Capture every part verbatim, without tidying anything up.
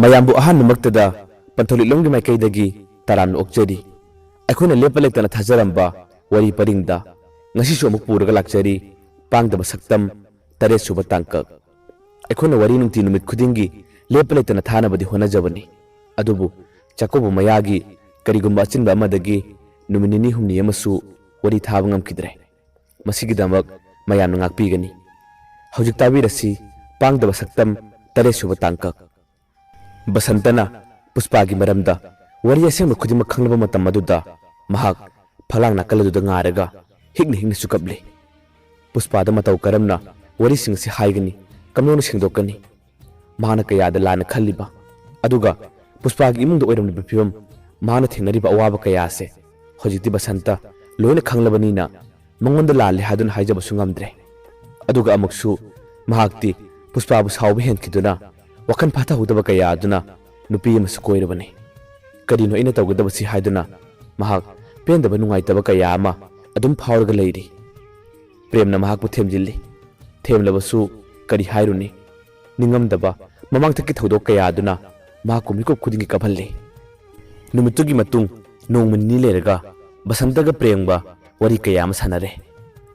ꯃꯌꯥꯝꯕꯨ ꯑꯍꯥꯟꯕꯃꯛꯇꯗ ꯄꯟꯊꯧ ꯂꯤꯛꯂꯣꯝꯒꯤ ꯃꯥꯏꯀꯩꯗꯒꯤ ꯇꯔꯥꯝꯅ ꯑꯣꯛꯆꯔꯤ꯫ ꯑꯩꯈꯣꯏꯅ ꯂꯦꯞꯄ ꯂꯩꯇꯅ ꯊꯥꯖꯔꯝꯕ ꯋꯥꯔꯤ ꯄꯔꯤꯡꯗ ꯉꯁꯤꯁꯨ ꯑꯃꯨꯛ ꯄꯨꯔꯒ ꯂꯥꯛꯆꯔꯤ, ꯄꯥꯡꯗꯕ ꯁꯛꯇꯝ, ꯇꯔꯦꯠ ꯁꯨꯕ ꯇꯥꯡꯀꯛ꯫ ꯑꯩꯈꯣꯏꯅ ꯋꯥꯔꯤ ꯅꯨꯡꯇꯤ ꯅꯨꯃꯤꯠ ꯈꯨꯗꯤꯡꯒꯤ ꯂꯦꯞꯄ ꯂꯩꯇꯅ ꯊꯥꯅꯕꯗꯤ ꯍꯣꯠꯅꯖꯕꯅꯤ, ꯑꯗꯨꯕꯨ ꯆꯥꯛꯀꯧꯕ ꯃꯌꯥꯒꯤ ꯀꯔꯤꯒꯨꯝꯕ ꯑꯆꯤꯟꯕ ꯑꯃꯗꯒꯤ ꯅꯨꯃꯤꯠ ꯅꯤꯅꯤ ꯍꯨꯝꯅꯤ ꯑꯃꯁꯨ ꯋꯥꯔꯤ ꯊꯥꯕ ꯉꯝꯈꯤꯗ꯭ꯔꯦ꯫ ꯃꯁꯤꯒꯤꯗꯃꯛ ꯃꯌꯥꯝꯅ ꯉꯥꯛꯄꯤꯒꯅꯤ꯫ ꯍꯧꯖꯤꯛ ꯇꯥꯕꯤꯔꯁꯤ, ꯄꯥꯡꯗꯕ ꯁꯛꯇꯝ, ꯇꯔꯦꯠ ꯁꯨꯕ ꯇꯥꯡꯀꯛ꯫ ꯕꯁꯟꯇꯅ ꯄꯨꯁꯄꯥꯒꯤ ꯃꯔꯝꯗ ꯋꯥꯔꯤ ꯑꯁꯦꯡꯕ ꯈꯨꯗꯤꯡꯃꯛ ꯈꯪꯂꯕ ꯃꯇꯝ ꯑꯗꯨꯗ ꯃꯍꯥꯛ ꯐꯂꯥꯡ ꯅꯥꯀꯜ ꯑꯗꯨꯗ ꯉꯥꯏꯔꯒ ꯍꯤꯛꯅ ꯍꯤꯛꯅꯁꯨ ꯀꯞꯂꯤ꯫ ꯄꯨꯁꯄꯥꯗ ꯃꯇꯧ ꯀꯔꯝꯅ ꯋꯥꯔꯤꯁꯤꯡ ꯑꯁꯤ ꯍꯥꯏꯒꯅꯤ, ꯀꯝꯗꯧꯅ ꯁꯦꯡꯗꯣꯛꯀꯅꯤ? ꯃꯍꯥꯛꯅ ꯀꯌꯥꯗ ꯂꯥꯟꯅ ꯈꯜꯂꯤꯕ, ꯑꯗꯨꯒ ꯄꯨꯁꯄꯥꯒꯤ ꯏꯃꯨꯡꯗ ꯑꯣꯏꯔꯝꯂꯤꯕ ꯐꯤꯕꯝ, ꯃꯍꯥꯛꯅ ꯊꯦꯡꯅꯔꯤꯕ ꯑꯋꯥꯕ ꯀꯌꯥ ꯑꯁꯦ ꯍꯧꯖꯤꯛꯇꯤ ꯕꯁꯟꯇ ꯂꯣꯏꯅ ꯈꯪꯂꯕꯅꯤꯅ ꯃꯉꯣꯟꯗ ꯂꯥꯜꯂꯦ ꯍꯥꯏꯗꯨꯅ ꯍꯥꯏꯖꯕꯁꯨ ꯉꯝꯗ꯭ꯔꯦ꯫ ꯑꯗꯨꯒ ꯑꯃꯨꯛꯁꯨ ꯃꯍꯥꯛꯇꯤ ꯄꯨꯁꯄꯥꯕꯨ ꯁꯥꯎꯕ ꯍꯦꯟꯈꯤꯗꯨꯅ ꯋꯥꯈꯜ ꯐꯥꯊꯍꯧꯗꯕ ꯀꯌꯥ ꯑꯗꯨꯅ ꯅꯨꯄꯤ ꯑꯃꯁꯨ ꯀꯣꯏꯔꯕꯅꯤ꯫ ꯀꯔꯤꯅꯣ ꯑꯩꯅ ꯇꯧꯒꯗꯕꯁꯤ ꯍꯥꯏꯗꯨꯅ ꯃꯍꯥꯛ ꯄꯦꯟꯗꯕ ꯅꯨꯡꯉꯥꯏꯇꯕ ꯀꯌꯥ ꯑꯃ ꯑꯗꯨꯝ ꯐꯥꯎꯔꯒ ꯂꯩꯔꯤ꯫ ꯄ꯭ꯔꯦꯝꯅ ꯃꯍꯥꯛꯄꯨ ꯊꯦꯝꯖꯤꯜꯂꯤ꯫ ꯊꯦꯝꯂꯕꯁꯨ ꯀꯔꯤ ꯍꯥꯏꯔꯨꯅꯤ? ꯅꯤꯡꯉꯝꯗꯕ ꯃꯃꯥꯡꯊꯛꯀꯤ ꯊꯧꯗꯣꯛ ꯀꯌꯥ ꯑꯗꯨꯅ ꯃꯍꯥꯛꯄꯨ ꯃꯤꯀꯨꯞ ꯈꯨꯗꯤꯡꯒꯤ ꯀꯞꯍꯜꯂꯤ꯫ ꯅꯨꯃꯤꯠꯇꯨꯒꯤ ꯃꯇꯨꯡ ꯅꯣꯡꯃ ꯅꯤꯅꯤ ꯂꯩꯔꯒ ꯕꯁꯟꯇꯒ ꯄ꯭ꯔꯦꯝꯒ ꯋꯥꯔꯤ ꯀꯌꯥ ꯑꯃ ꯁꯥꯟꯅꯔꯦ꯫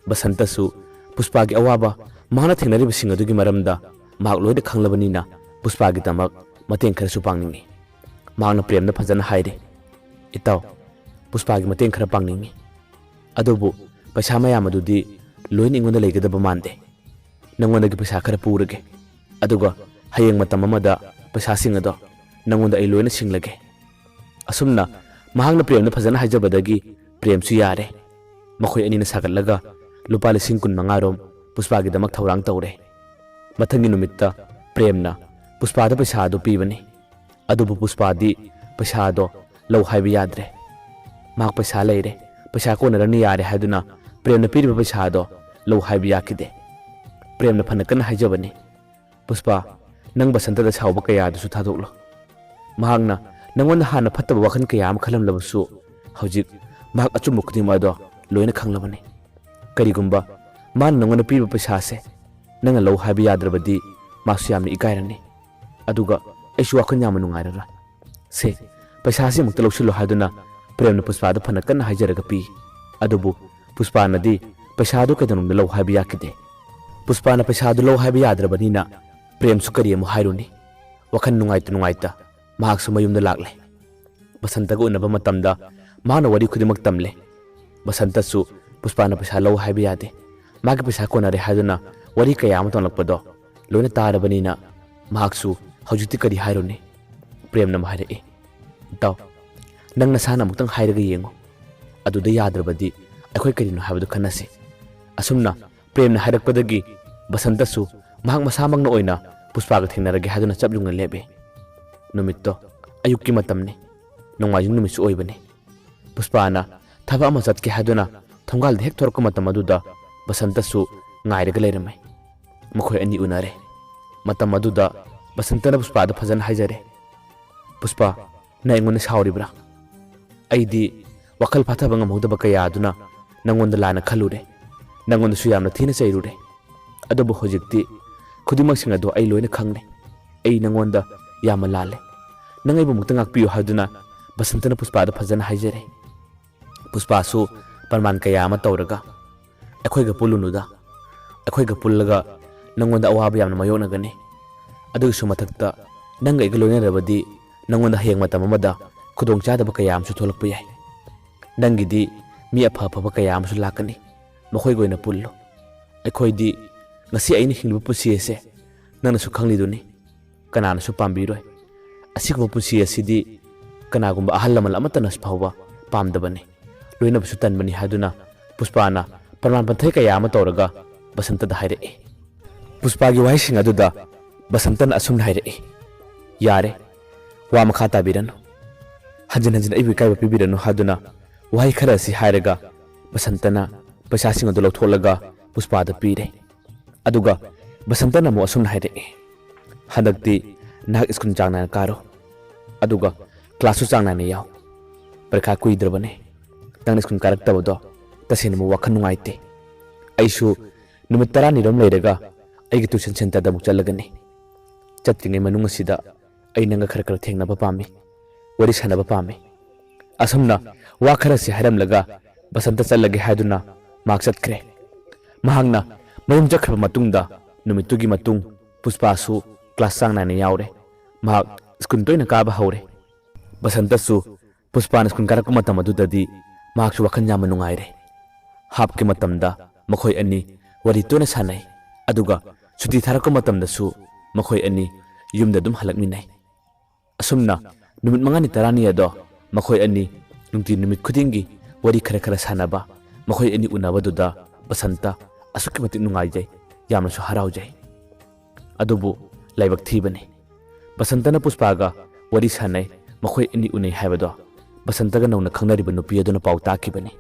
ꯕꯁꯟꯇꯁꯨ ꯄꯨꯁꯄꯥꯒꯤ ꯑꯋꯥꯕ, ꯃꯍꯥꯛꯅ ꯊꯦꯡꯅꯔꯤꯕꯁꯤꯡ ꯑꯗꯨꯒꯤ ꯃꯔꯝꯗ ꯃꯍꯥꯛ ꯂꯣꯏꯅ ꯈꯪꯂꯕꯅꯤꯅ ꯄꯨꯁꯄꯥꯒꯤꯗꯃꯛ ꯃꯇꯦꯡ ꯈꯔꯁꯨ ꯄꯥꯡꯅꯤꯡꯏ꯫ ꯃꯍꯥꯛꯅ ꯄ꯭ꯔꯦꯝꯗ ꯐꯖꯅ ꯍꯥꯏꯔꯦ, "ꯏꯇꯥꯎ, ꯄꯨꯁꯄꯥꯒꯤ ꯃꯇꯦꯡ ꯈꯔ ꯄꯥꯡꯅꯤꯡꯏ꯫ ꯑꯗꯨꯕꯨ ꯄꯩꯁꯥ ꯃꯌꯥꯝ ꯑꯗꯨꯗꯤ ꯂꯣꯏꯅ ꯑꯩꯉꯣꯟꯗ ꯂꯩꯒꯗꯕ ꯃꯥꯟꯗꯦ꯫ ꯅꯉꯣꯟꯗꯒꯤ ꯄꯩꯁꯥ ꯈꯔ ꯄꯨꯔꯒꯦ꯫ ꯑꯗꯨꯒ ꯍꯌꯦꯡ ꯃꯇꯝ ꯑꯃꯗ ꯄꯩꯁꯥꯁꯤꯡ ꯑꯗꯣ ꯅꯉꯣꯟꯗ ꯑꯩ ꯂꯣꯏꯅ ꯁꯤꯡꯂꯒꯦ"꯫ ꯑꯁꯨꯝꯅ ꯃꯍꯥꯛꯅ ꯄ꯭ꯔꯦꯝꯗ ꯐꯖꯅ ꯍꯥꯏꯖꯕꯗꯒꯤ ꯄ꯭ꯔꯦꯝꯁꯨ ꯌꯥꯔꯦ꯫ ꯃꯈꯣꯏ ꯑꯅꯤꯅ ꯁꯥꯒꯠꯂꯒ ꯂꯨꯄꯥ ꯂꯤꯁꯤꯡ ꯀꯨꯟ ꯃꯉꯥ ꯔꯣꯝ ꯄꯨꯁꯄꯥꯒꯤꯗꯃꯛ ꯊꯧꯔꯥꯡ ꯇꯧꯔꯦ꯫ ꯃꯊꯪꯒꯤ ꯅꯨꯃꯤꯠꯇ ꯄ꯭ꯔꯦꯝꯅ ꯄꯨꯁꯄꯥꯗ ꯄꯩꯁꯥ ꯑꯗꯨ ꯄꯤꯕꯅꯤ꯫ ꯑꯗꯨꯕꯨ ꯄꯨꯁꯄꯥꯗꯤ ꯄꯩꯁꯥ ꯑꯗꯣ ꯂꯧ ꯍꯥꯏꯕ ꯌꯥꯗ꯭ꯔꯦ꯫ ꯃꯍꯥꯛ ꯄꯩꯁꯥ ꯂꯩꯔꯦ, ꯄꯩꯁꯥ ꯀꯣꯟꯅꯔꯅꯤ ꯌꯥꯔꯦ ꯍꯥꯏꯗꯨꯅ ꯄ꯭ꯔꯦꯝꯅ ꯄꯤꯔꯤꯕ ꯄꯩꯁꯥ ꯑꯗꯣ ꯂꯧ ꯍꯥꯏꯕ ꯌꯥꯈꯤꯗꯦ꯫ ꯄ꯭ꯔꯦꯝꯅ ꯐꯅ ꯀꯟꯅ ꯍꯥꯏꯖꯕꯅꯤ, "ꯄꯨꯁꯄꯥ, ꯅꯪ ꯕꯁꯟꯇꯗ ꯁꯥꯎꯕ ꯀꯌꯥ ꯑꯗꯨꯁꯨ ꯊꯥꯗꯣꯛꯂꯣ꯫ ꯃꯍꯥꯛꯅ ꯅꯪꯉꯣꯟꯗ ꯍꯥꯟꯅ ꯐꯠꯇꯕ ꯋꯥꯈꯜ ꯀꯌꯥ ꯑꯃ ꯈꯜꯂꯝꯂꯕꯁꯨ ꯍꯧꯖꯤꯛ ꯃꯍꯥꯛ ꯑꯆꯨꯝꯕ ꯈꯨꯗꯤꯡꯃꯛ ꯑꯗꯣ ꯂꯣꯏꯅ ꯈꯪꯂꯕꯅꯤ꯫ ꯀꯔꯤꯒꯨꯝꯕ ꯃꯥꯅ ꯅꯪꯉꯣꯟꯗ ꯄꯤꯔꯤꯕ ꯄꯩꯁꯥꯁꯦ ꯅꯪꯅ ꯂꯧ ꯍꯥꯏꯕ ꯌꯥꯗ꯭ꯔꯕꯗꯤ ꯃꯥꯁꯨ ꯌꯥꯝꯅ ꯏꯀꯥꯏꯔꯅꯤ꯫ ꯑꯗꯨꯒ ꯑꯩꯁꯨ ꯋꯥꯈꯜ ꯌꯥꯝꯅ ꯅꯨꯡꯉꯥꯏꯔꯔꯣꯏ꯫ ꯁꯦ, ꯄꯩꯁꯥꯁꯤ ꯑꯃꯨꯛꯇ ꯂꯧꯁꯤꯜꯂꯣ ꯍꯥꯏꯗꯨꯅ ꯄ꯭ꯔꯦꯝꯅ ꯄꯨꯁꯄꯥꯗ ꯐꯅ ꯀꯟꯅ ꯍꯥꯏꯖꯔꯒ ꯄꯤ꯫ ꯑꯗꯨꯕꯨ ꯄꯨꯁꯄꯥꯅꯗꯤ ꯄꯩꯁꯥꯗꯨ ꯀꯩꯗꯧꯅꯨꯡꯗ ꯂꯧ ꯍꯥꯏꯕ ꯌꯥꯈꯤꯗꯦ꯫ ꯄꯨꯁꯄꯥꯅ ꯄꯩꯁꯥꯗꯨ ꯂꯧ ꯍꯥꯏꯕ ꯌꯥꯗ꯭ꯔꯕꯅꯤꯅ ꯄ꯭ꯔꯦꯝꯁꯨ ꯀꯔꯤ ꯑꯃꯨꯛ ꯍꯥꯏꯔꯨꯅꯤ? ꯋꯥꯈꯜ ꯅꯨꯡꯉꯥꯏꯇ ꯅꯨꯡꯉꯥꯏꯇ ꯃꯍꯥꯛꯁꯨ ꯃꯌꯨꯝꯗ ꯂꯥꯛꯂꯦ꯫ ꯕꯁꯟꯇꯒ ꯎꯅꯕ ꯃꯇꯝꯗ ꯃꯍꯥꯛꯅ ꯋꯥꯔꯤ ꯈꯨꯗꯤꯡꯃꯛ ꯇꯝꯂꯦ꯫ ꯕꯁꯟꯇꯁꯨ ꯄꯨꯁꯄꯥꯅ ꯄꯩꯁꯥ ꯂꯧ ꯍꯥꯏꯕ ꯌꯥꯗꯦ, ꯃꯥꯒꯤ ꯄꯩꯁꯥ ꯀꯣꯟꯅꯔꯦ ꯍꯥꯏꯗꯨꯅ ꯋꯥꯔꯤ ꯀꯌꯥ ꯑꯃ ꯇꯝꯂꯛꯄꯗꯣ ꯂꯣꯏꯅ ꯇꯥꯔꯕꯅꯤꯅ ꯃꯍꯥꯛꯁꯨ ꯍꯧꯖꯤꯛꯇꯤ ꯀꯔꯤ ꯍꯥꯏꯔꯨꯅꯤ? ꯄ꯭ꯔꯦꯝꯅ ꯑꯃꯨꯛ ꯍꯥꯏꯔꯛꯏ, "ꯏꯇꯥꯎ, ꯅꯪ ꯅꯁꯥꯅ ꯑꯃꯨꯛꯇꯪ ꯍꯥꯏꯔꯒ ꯌꯦꯡꯉꯨ꯫ ꯑꯗꯨꯗ ꯌꯥꯗ꯭ꯔꯕꯗꯤ ꯑꯩꯈꯣꯏ ꯀꯔꯤꯅꯣ ꯍꯥꯏꯕꯗꯨ ꯈꯟꯅꯁꯤ꯫" ꯑꯁꯨꯝꯅ ꯄ꯭ꯔꯦꯝꯅ ꯍꯥꯏꯔꯛꯄꯗꯒꯤ ꯕꯁꯟꯇꯁꯨ ꯃꯍꯥꯛ ꯃꯁꯥꯃꯛꯅ ꯑꯣꯏꯅ ꯄꯨꯁꯄꯥꯒ ꯊꯦꯡꯅꯔꯒꯦ ꯍꯥꯏꯗꯨꯅ ꯆꯞ ꯌꯨꯡꯅ ꯂꯦꯞꯄꯤ꯫ ꯅꯨꯃꯤꯠꯇꯣ ꯑꯌꯨꯛꯀꯤ ꯃꯇꯝꯅꯤ, ꯅꯣꯡꯃꯥꯏꯖꯤꯡ ꯅꯨꯃꯤꯠꯁꯨ ꯑꯣꯏꯕꯅꯤ꯫ ꯄꯨꯁꯄꯥꯅ ꯊꯕꯛ ꯑꯃ ꯆꯠꯀꯦ ꯍꯥꯏꯗꯨꯅ ꯊꯣꯡꯒꯥꯜꯗ ꯍꯦꯛ ꯊꯣꯔꯛꯄ ꯃꯇꯝ ꯑꯗꯨꯗ ꯕꯁꯟꯇꯁꯨ ꯉꯥꯏꯔꯒ ꯂꯩꯔꯝꯃꯤ꯫ ꯃꯈꯣꯏ ꯑꯅꯤ ꯎꯅꯔꯦ꯫ ꯃꯇꯝ ꯑꯗꯨꯗ ꯕꯁꯟꯇꯅ ꯄꯨꯁꯄꯥꯗ ꯐꯖꯅ ꯍꯥꯏꯖꯔꯦ, "ꯄꯨꯁꯄꯥ, ꯅꯪ ꯑꯩꯉꯣꯟꯗ ꯁꯥꯎꯔꯤꯕ꯭ꯔꯥ? ꯑꯩꯗꯤ ꯋꯥꯈꯜ ꯐꯥꯊꯕ ꯉꯝꯍꯧꯗꯕ ꯀꯌꯥ ꯑꯗꯨꯅ ꯅꯪꯉꯣꯟꯗ ꯂꯥꯟꯅ ꯈꯜꯂꯨꯔꯦ, ꯅꯪꯉꯣꯟꯗꯁꯨ ꯌꯥꯝꯅ ꯊꯤꯅ ꯆꯩꯔꯨꯔꯦ꯫ ꯑꯗꯨꯕꯨ ꯍꯧꯖꯤꯛꯇꯤ ꯈꯨꯗꯤꯡꯃꯛꯁꯤꯡ ꯑꯗꯨ ꯑꯩ ꯂꯣꯏꯅ ꯈꯪꯂꯦ꯫ ꯑꯩ ꯅꯪꯉꯣꯟꯗ ꯌꯥꯝꯅ ꯂꯥꯜꯂꯦ꯫ ꯅꯪ ꯑꯩꯕꯨ ꯑꯃꯨꯛꯇ ꯉꯥꯛꯄꯤꯌꯨ" ꯍꯥꯏꯗꯨꯅ ꯕꯁꯟꯇꯅ ꯄꯨꯁꯄꯥꯗ ꯐꯖꯅ ꯍꯥꯏꯖꯔꯦ꯫ ꯄꯨꯁꯄꯥꯁꯨ ꯄ꯭ꯔꯃꯥꯟ ꯀꯌꯥ ꯑꯃ ꯇꯧꯔꯒ, "ꯑꯩꯈꯣꯏꯒ ꯄꯨꯜꯂꯨꯅꯨꯗ, ꯑꯩꯈꯣꯏꯒ ꯄꯨꯜꯂꯒ ꯅꯪꯉꯣꯟꯗ ꯑꯋꯥꯕ ꯌꯥꯝꯅ ꯃꯥꯌꯣꯛꯅꯒꯅꯤ꯫ ꯑꯗꯨꯒꯤꯁꯨ ꯃꯊꯛꯇ ꯅꯪꯒ ꯑꯩꯒ ꯂꯣꯏꯅꯔꯕꯗꯤ ꯅꯪꯉꯣꯟꯗ ꯍꯌꯦꯡ ꯃꯇꯝ ꯑꯃꯗ ꯈꯨꯗꯣꯡꯆꯥꯗꯕ ꯀꯌꯥ ꯑꯃꯁꯨ ꯊꯣꯛꯂꯛꯄ ꯌꯥꯏ꯫ ꯅꯪꯒꯤꯗꯤ ꯃꯤ ꯑꯐ ꯑꯐꯕ ꯀꯌꯥ ꯑꯃꯁꯨ ꯂꯥꯛꯀꯅꯤ, ꯃꯈꯣꯏꯒ ꯑꯣꯏꯅ ꯄꯨꯜꯂꯨ꯫ ꯑꯩꯈꯣꯏꯗꯤ ꯉꯁꯤ ꯑꯩꯅ ꯍꯤꯡꯂꯤꯕ ꯄꯨꯟꯁꯤ ꯑꯁꯦ ꯅꯪꯅꯁꯨ ꯈꯪꯂꯤꯗꯨꯅꯤ, ꯀꯅꯥꯅꯁꯨ ꯄꯥꯝꯕꯤꯔꯣꯏ꯫ ꯑꯁꯤꯒꯨꯝꯕ ꯄꯨꯟꯁꯤ ꯑꯁꯤꯗꯤ ꯀꯅꯥꯒꯨꯝꯕ ꯑꯍꯜ ꯂꯃꯟ ꯑꯃꯠꯇꯅ ꯐꯥꯎꯕ ꯄꯥꯝꯗꯕꯅꯤ, ꯂꯣꯏꯅꯕꯁꯨ ꯇꯟꯕꯅꯤ" ꯍꯥꯏꯗꯨꯅ ꯄꯨꯁꯄꯥꯅ ꯄ꯭ꯔꯃꯥꯟ ꯄꯟꯊꯩ ꯀꯌꯥ ꯑꯃ ꯇꯧꯔꯒ ꯕꯁꯟꯇꯗ ꯍꯥꯏꯔꯛꯏ꯫ ꯄꯨꯁꯄꯥꯒꯤ ꯋꯥꯍꯩꯁꯤꯡ ꯑꯗꯨꯗ ꯕꯁꯟꯇꯅ ꯑꯁꯨꯝꯅ ꯍꯥꯏꯔꯛꯏ, "ꯌꯥꯔꯦ, ꯋꯥ ꯃꯈꯥ ꯇꯥꯕꯤꯔꯅꯨ, ꯍꯟꯖꯤꯟ ꯍꯟꯖꯤꯟ ꯑꯩꯕꯨ ꯏꯀꯥꯏꯕ ꯄꯤꯕꯤꯔꯅꯨ" ꯍꯥꯏꯗꯨꯅ ꯋꯥꯍꯩ ꯈꯔ ꯑꯁꯤ ꯍꯥꯏꯔꯒ ꯕꯁꯟꯇꯅ ꯄꯩꯁꯥꯁꯤꯡ ꯑꯗꯨ ꯂꯧꯊꯣꯛꯂꯒ ꯄꯨꯁꯄꯥꯗ ꯄꯤꯔꯦ꯫ ꯑꯗꯨꯒ ꯕꯁꯟꯇꯅ ꯑꯃꯨꯛ ꯑꯁꯨꯝꯅ ꯍꯥꯏꯔꯛꯏ, "ꯍꯟꯗꯛꯇꯤ ꯅꯍꯥꯛ ꯁ꯭ꯀꯨꯜ ꯆꯥꯡ ꯅꯥꯏꯅ ꯀꯥꯔꯣ, ꯑꯗꯨꯒ ꯀ꯭ꯂꯥꯁꯁꯨ ꯆꯥꯡ ꯅꯥꯏꯅ ꯌꯥꯎ꯫ ꯄꯔꯤꯈꯥ ꯀꯨꯏꯗ꯭ꯔꯕꯅꯦ꯫ ꯅꯪꯅ ꯁ꯭ꯀꯨꯜ ꯀꯥꯔꯛꯇꯕꯗꯣ ꯇꯁꯦꯡꯅ ꯑꯃꯨꯛ ꯋꯥꯈꯜ ꯅꯨꯡꯉꯥꯏꯇꯦ꯫ ꯑꯩꯁꯨ ꯅꯨꯃꯤꯠ ꯇꯔꯥꯅꯤꯔꯣꯝ ꯂꯩꯔꯒ ꯑꯩꯒꯤ ꯇ꯭ꯌꯨꯁꯟ ꯁꯦꯟꯇꯔꯗ ꯑꯃꯨꯛ ꯆꯠꯂꯒꯅꯤ꯫ ꯆꯠꯇ꯭ꯔꯤꯉꯩ ꯃꯅꯨꯡ ꯑꯁꯤꯗ ꯑꯩ ꯅꯪꯒ ꯈꯔ ꯈꯔ ꯊꯦꯡꯅꯕ ꯄꯥꯝꯃꯤ, ꯋꯥꯔꯤ ꯁꯥꯟꯅꯕ ꯄꯥꯝꯃꯤ꯫ ꯑꯁꯨꯝꯅ ꯋꯥ ꯈꯔꯁꯤ ꯍꯥꯏꯔꯝꯂꯒ ꯕꯁꯟꯇ ꯆꯠꯂꯒꯦ ꯍꯥꯏꯗꯨꯅ ꯃꯍꯥꯛ ꯆꯠꯈ꯭ꯔꯦ꯫ ꯃꯍꯥꯛꯅ ꯃꯌꯨꯝ ꯆꯠꯈ꯭ꯔꯕ ꯃꯇꯨꯡꯗ ꯅꯨꯃꯤꯠꯇꯨꯒꯤ ꯃꯇꯨꯡ ꯄꯨꯁꯄꯥꯁꯨ ꯀ꯭ꯂꯥꯁ ꯆꯥꯡ ꯅꯥꯏꯅ ꯌꯥꯎꯔꯦ꯫ ꯃꯍꯥꯛ ꯁ꯭ꯀꯨꯜ ꯇꯣꯏꯅ ꯀꯥꯕ ꯍꯧꯔꯦ꯫ ꯕꯁꯟꯇꯁꯨ ꯄꯨꯁꯄꯥꯅ ꯁ꯭ꯀꯨꯜ ꯀꯥꯔꯛꯄ ꯃꯇꯝ ꯑꯗꯨꯗꯗꯤ ꯃꯍꯥꯛꯁꯨ ꯋꯥꯈꯜ ꯌꯥꯝꯅ ꯅꯨꯡꯉꯥꯏꯔꯦ꯫ ꯍꯥꯞꯀꯤ ꯃꯇꯝꯗ ꯃꯈꯣꯏ ꯑꯅꯤ ꯋꯥꯔꯤ ꯇꯣꯏꯅ ꯁꯥꯟꯅꯩ, ꯑꯗꯨꯒ ꯁꯨꯇꯤ ꯊꯥꯔꯛꯄ ꯃꯇꯝꯗꯁꯨ ꯃꯈꯣꯏ ꯑꯅꯤ ꯌꯨꯝꯗ ꯑꯗꯨꯝ ꯍꯜꯂꯛꯃꯤꯟꯅꯩ꯫ ꯑꯁꯨꯝꯅ ꯅꯨꯃꯤꯠ ꯃꯉꯥꯅꯤ ꯇꯔꯥꯅꯤ ꯑꯗꯣ ꯃꯈꯣꯏ ꯑꯅꯤ ꯅꯨꯡꯇꯤ ꯅꯨꯃꯤꯠ ꯈꯨꯗꯤꯡꯒꯤ ꯋꯥꯔꯤ ꯈꯔ ꯈꯔ ꯁꯥꯟꯅꯕ, ꯃꯈꯣꯏ ꯑꯅꯤ ꯎꯅꯕꯗꯨꯗ ꯕꯁꯟꯇ ꯑꯁꯨꯛꯀꯤ ꯃꯇꯤꯛ ꯅꯨꯡꯉꯥꯏꯖꯩ, ꯌꯥꯝꯅꯁꯨ ꯍꯔꯥꯎꯖꯩ꯫ ꯑꯗꯨꯕꯨ ꯂꯥꯏꯕꯛ ꯊꯤꯕꯅꯤ꯫ ꯕꯁꯟꯇꯅ ꯄꯨꯁꯄꯥꯒ ꯋꯥꯔꯤ ꯁꯥꯟꯅꯩ, ꯃꯈꯣꯏ ꯑꯅꯤ ꯎꯅꯩ ꯍꯥꯏꯕꯗꯣ ꯕꯁꯟꯇꯒ ꯅꯧꯅ ꯈꯪꯅꯔꯤꯕ ꯅꯨꯄꯤ ꯑꯗꯨꯅ ꯄꯥꯎ ꯇꯥꯈꯤꯕꯅꯤ꯫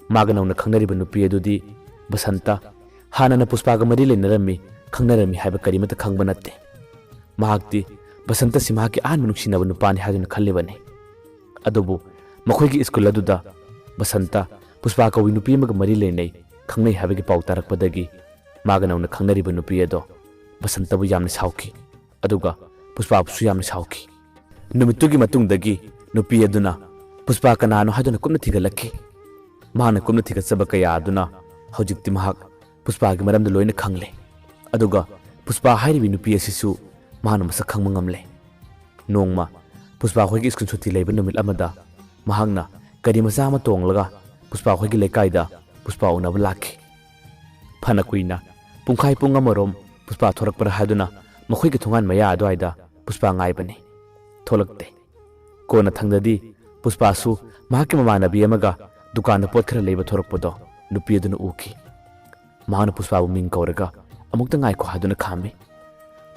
ꯃꯥꯒ ꯅꯧꯅ ꯈꯪꯅꯔꯤꯕ ꯅꯨꯄꯤ ꯑꯗꯨꯗꯤ ꯕꯁꯟꯇ ꯍꯥꯟꯅꯅ ꯄꯨꯁꯄꯥꯒ ꯃꯔꯤ ꯂꯩꯅꯔꯝꯃꯤ, ꯈꯪꯅꯔꯝꯃꯤ ꯍꯥꯏꯕ ꯀꯔꯤꯃꯠꯇ ꯈꯪꯕ ꯅꯠꯇꯦ꯫ ꯃꯍꯥꯛꯇꯤ ꯕꯁꯟꯇꯁꯤ ꯃꯍꯥꯛꯀꯤ ꯑꯍꯥꯟꯕ ꯅꯨꯡꯁꯤꯅꯕ ꯅꯨꯄꯥꯅꯤ ꯍꯥꯏꯗꯨꯅ ꯈꯜꯂꯤꯕꯅꯤ꯫ ꯑꯗꯨꯕꯨ ꯃꯈꯣꯏꯒꯤ ꯁ꯭ꯀꯨꯜ ꯑꯗꯨꯗ ꯕꯁꯟꯇ ꯄꯨꯁꯄꯥ ꯀꯧꯏ ꯅꯨꯄꯤ ꯑꯃꯒ ꯃꯔꯤ ꯂꯩꯅꯩ, ꯈꯪꯅꯩ ꯍꯥꯏꯕꯒꯤ ꯄꯥꯎ ꯇꯥꯔꯛꯄꯗꯒꯤ ꯃꯥꯒ ꯅꯧꯅ ꯈꯪꯅꯔꯤꯕ ꯅꯨꯄꯤ ꯑꯗꯣ ꯕꯁꯟꯇꯕꯨ ꯌꯥꯝꯅ ꯁꯥꯎꯈꯤ, ꯑꯗꯨꯒ ꯄꯨꯁꯄꯥꯕꯨꯁꯨ ꯌꯥꯝꯅ ꯁꯥꯎꯈꯤ꯫ ꯅꯨꯃꯤꯠꯇꯨꯒꯤ ꯃꯇꯨꯡꯗꯒꯤ ꯅꯨꯄꯤ ꯑꯗꯨꯅ ꯄꯨꯁꯄꯥ ꯀꯅꯥꯅꯣ ꯍꯥꯏꯗꯨꯅ ꯀꯨꯞꯅ ꯊꯤꯒꯠꯂꯛꯈꯤ꯫ ꯃꯍꯥꯛꯅ ꯀꯨꯞꯅ ꯊꯤꯒꯠꯆꯕ ꯀꯌꯥ ꯑꯗꯨꯅ ꯍꯧꯖꯤꯛꯇꯤ ꯃꯍꯥꯛ ꯄꯨꯁꯄꯥꯒꯤ ꯃꯔꯝꯗ ꯂꯣꯏꯅ ꯈꯪꯂꯦ꯫ ꯑꯗꯨꯒ ꯄꯨꯁꯄꯥ ꯍꯥꯏꯔꯤꯕꯤ ꯅꯨꯄꯤ ꯑꯁꯤꯁꯨ ꯃꯍꯥꯛꯅ ꯃꯁꯛ ꯈꯪꯕ ꯉꯝꯂꯦ꯫ ꯅꯣꯡꯃ ꯄꯨꯁꯄꯥ ꯈꯣꯏꯒꯤ ꯁ꯭ꯀꯨꯜ ꯁꯨꯇꯤ ꯂꯩꯕ ꯅꯨꯃꯤꯠ ꯑꯃꯗ ꯃꯍꯥꯛꯅ ꯒꯥꯔꯤ ꯃꯆꯥ ꯑꯃ ꯇꯣꯡꯂꯒ ꯄꯨꯁꯄꯥ ꯈꯣꯏꯒꯤ ꯂꯩꯀꯥꯏꯗ ꯄꯨꯁꯄꯥ ꯎꯅꯕ ꯂꯥꯛꯈꯤ꯫ ꯐꯅ ꯀꯨꯏꯅ, ꯄꯨꯡꯈꯥꯏ ꯄꯨꯡ ꯑꯃꯔꯣꯝ ꯄꯨꯁꯄꯥ ꯊꯣꯔꯛꯄ꯭ꯔꯥ ꯍꯥꯏꯗꯨꯅ ꯃꯈꯣꯏꯒꯤ ꯊꯣꯡꯒꯥꯟ ꯃꯌꯥ ꯑꯗꯨꯋꯥꯏꯗ ꯄꯨꯁꯄꯥ ꯉꯥꯏꯕꯅꯤ꯫ ꯊꯣꯛꯂꯛꯇꯦ꯫ ꯀꯣꯟꯅ ꯊꯪꯗꯗꯤ ꯄꯨꯁꯄꯥꯁꯨ ꯃꯍꯥꯛꯀꯤ ꯃꯃꯥꯟꯅꯕꯤ ꯑꯃꯒ ꯗꯨꯀꯥꯟꯗ ꯄꯣꯠ ꯈꯔ ꯂꯩꯕ ꯊꯣꯔꯛꯄꯗꯣ ꯅꯨꯄꯤ ꯑꯗꯨꯅ ꯎꯈꯤ꯫ ꯃꯍꯥꯛꯅ ꯄꯨꯁꯄꯥꯕꯨ ꯃꯤꯡ ꯀꯧꯔꯒ ꯑꯃꯨꯛꯇ ꯉꯥꯏꯈꯣ ꯍꯥꯏꯗꯨꯅ ꯈꯥꯝꯃꯤ꯫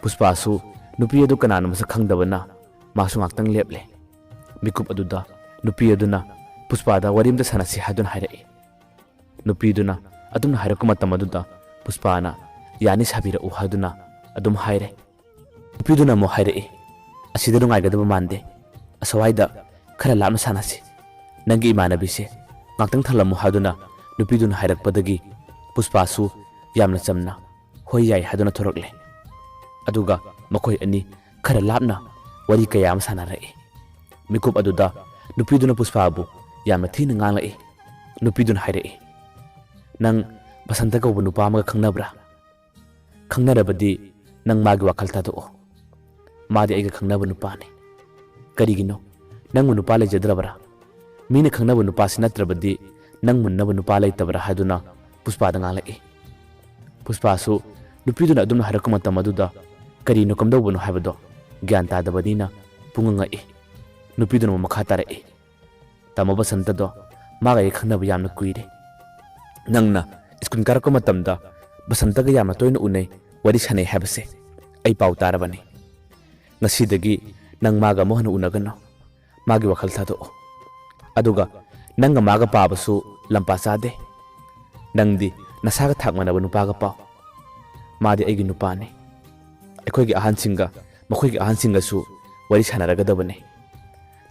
ꯄꯨꯁꯄꯥꯁꯨ ꯅꯨꯄꯤ ꯑꯗꯨ ꯀꯅꯥꯅꯣ ꯃꯁꯛ ꯈꯪꯗꯕꯅ ꯃꯥꯁꯨ ꯉꯥꯛꯇꯪ ꯂꯦꯞꯂꯦ꯫ ꯃꯤꯀꯨꯞ ꯑꯗꯨꯗ ꯅꯨꯄꯤ ꯑꯗꯨꯅ ꯄꯨꯁꯄꯥꯗ ꯋꯥꯔꯤ ꯑꯃꯇ ꯁꯥꯟꯅꯁꯤ ꯍꯥꯏꯗꯨꯅ ꯍꯥꯏꯔꯛꯏ꯫ ꯅꯨꯄꯤꯗꯨꯅ ꯑꯗꯨꯝꯅ ꯍꯥꯏꯔꯛꯄ ꯃꯇꯝ ꯑꯗꯨꯗ ꯄꯨꯁꯄꯥꯅ ꯌꯥꯅꯤ ꯁꯥꯕꯤꯔꯛꯎ ꯍꯥꯏꯗꯨꯅ ꯑꯗꯨꯝ ꯍꯥꯏꯔꯦ꯫ ꯅꯨꯄꯤꯗꯨꯅ ꯑꯃꯨꯛ ꯍꯥꯏꯔꯛꯏ, "ꯑꯁꯤꯗ ꯅꯨꯡꯉꯥꯏꯒꯗꯕ ꯃꯥꯟꯗꯦ, ꯑꯁ꯭ꯋꯥꯏꯗ ꯈꯔ ꯂꯥꯞꯅ ꯁꯥꯟꯅꯁꯤ꯫ ꯅꯪꯒꯤ ꯏꯃꯥꯟꯅꯕꯤꯁꯦ ꯉꯥꯛꯇꯪ ꯊꯜꯂꯝꯃꯨ" ꯍꯥꯏꯗꯨꯅ ꯅꯨꯄꯤꯗꯨꯅ ꯍꯥꯏꯔꯛꯄꯗꯒꯤ ꯄꯨꯁꯄꯥꯁꯨ ꯌꯥꯝꯅ ꯆꯝꯅ "ꯍꯣꯏ ꯌꯥꯏ" ꯍꯥꯏꯗꯨꯅ ꯊꯣꯔꯛꯂꯦ꯫ ꯑꯗꯨꯒ ꯃꯈꯣꯏ ꯑꯅꯤ ꯈꯔ ꯂꯥꯞꯅ ꯋꯥꯔꯤ ꯀꯌꯥ ꯑꯃ ꯁꯥꯟꯅꯔꯛꯏ꯫ ꯃꯤꯀꯨꯞ ꯑꯗꯨꯗ ꯅꯨꯄꯤꯗꯨꯅ ꯄꯨꯁꯄꯥꯕꯨ ꯌꯥꯝꯅ ꯊꯤꯅ ꯉꯥꯡꯂꯛꯏ꯫ ꯅꯨꯄꯤꯗꯨꯅ ꯍꯥꯏꯔꯛꯏ, "ꯅꯪ ꯕꯁꯟꯇ ꯀꯧꯕ ꯅꯨꯄꯥ ꯑꯃꯒ ꯈꯪꯅꯕ꯭ꯔꯥ? ꯈꯪꯅꯔꯕꯗꯤ ꯅꯪ ꯃꯥꯒꯤ ꯋꯥꯈꯜ ꯊꯥꯗꯣꯛꯑꯣ꯫ ꯃꯥꯗꯤ ꯑꯩꯒ ꯈꯪꯅꯕ ꯅꯨꯄꯥꯅꯤ꯫ ꯀꯔꯤꯒꯤꯅꯣ? ꯅꯪꯕꯨ ꯅꯨꯄꯥ ꯂꯩꯖꯗ꯭ꯔꯕ꯭ꯔꯥ? ꯃꯤꯅ ꯈꯪꯅꯕ ꯅꯨꯄꯥꯁꯤ ꯅꯠꯇ꯭ꯔꯕꯗꯤ ꯅꯪ ꯃꯨꯟꯅꯕ ꯅꯨꯄꯥ ꯂꯩꯇꯕ꯭ꯔꯥ?" ꯍꯥꯏꯗꯨꯅ ꯄꯨꯁꯄꯥꯗ ꯉꯥꯡꯂꯛꯏ꯫ ꯄꯨꯁꯄꯥꯁꯨ ꯅꯨꯄꯤꯗꯨꯅ ꯑꯗꯨꯝꯅ ꯍꯥꯏꯔꯛꯄ ꯃꯇꯝ ꯑꯗꯨꯗ ꯀꯔꯤꯅꯣ ꯀꯝꯗꯧꯕꯅꯣ ꯍꯥꯏꯕꯗꯣ ꯒ꯭ꯌꯥꯟ ꯇꯥꯗꯕꯅꯤꯅ ꯄꯨꯡꯉꯛ ꯉꯛꯏ꯫ ꯅꯨꯄꯤꯗꯨꯅ ꯑꯃꯨꯛ ꯃꯈꯥ ꯇꯥꯔꯛꯏ, "ꯇꯥꯃꯣ ꯕꯁꯟꯇꯗꯣ ꯃꯥꯒ ꯑꯩ ꯈꯪꯅꯕ ꯌꯥꯝꯅ ꯀꯨꯏꯔꯦ꯫ ꯅꯪꯅ ꯁ꯭ꯀꯨꯜ ꯀꯥꯔꯛꯄ ꯃꯇꯝꯗ ꯕꯁꯟꯇꯒ ꯌꯥꯝꯅ ꯇꯣꯏꯅ ꯎꯅꯩ, ꯋꯥꯔꯤ ꯁꯥꯟꯅꯩ ꯍꯥꯏꯕꯁꯦ ꯑꯩ ꯄꯥꯎ ꯇꯥꯔꯕꯅꯤ꯫ ꯉꯁꯤꯗꯒꯤ ꯅꯪ ꯃꯥꯒ ꯑꯃꯨꯛ ꯍꯟꯅ ꯎꯅꯒꯅꯨ꯫ ꯃꯥꯒꯤ ꯋꯥꯈꯜ ꯊꯥꯗꯣꯛꯑꯣ꯫ ꯑꯗꯨꯒ ꯅꯪꯒ ꯃꯥꯒ ꯄꯥꯕꯁꯨ ꯂꯝꯄꯥ ꯆꯥꯗꯦ꯫ ꯅꯪꯗꯤ ꯅꯁꯥꯒ ꯊꯥꯛ ꯃꯥꯟꯅꯕ ꯅꯨꯄꯥꯒ ꯄꯥꯎ꯫ ꯃꯥꯗꯤ ꯑꯩꯒꯤ ꯅꯨꯄꯥꯅꯤ꯫ ꯑꯩꯈꯣꯏꯒꯤ ꯑꯍꯟꯁꯤꯡꯒ ꯃꯈꯣꯏꯒꯤ ꯑꯍꯟꯁꯤꯡꯒꯁꯨ ꯋꯥꯔꯤ ꯁꯥꯟꯅꯔꯒꯗꯕꯅꯤ꯫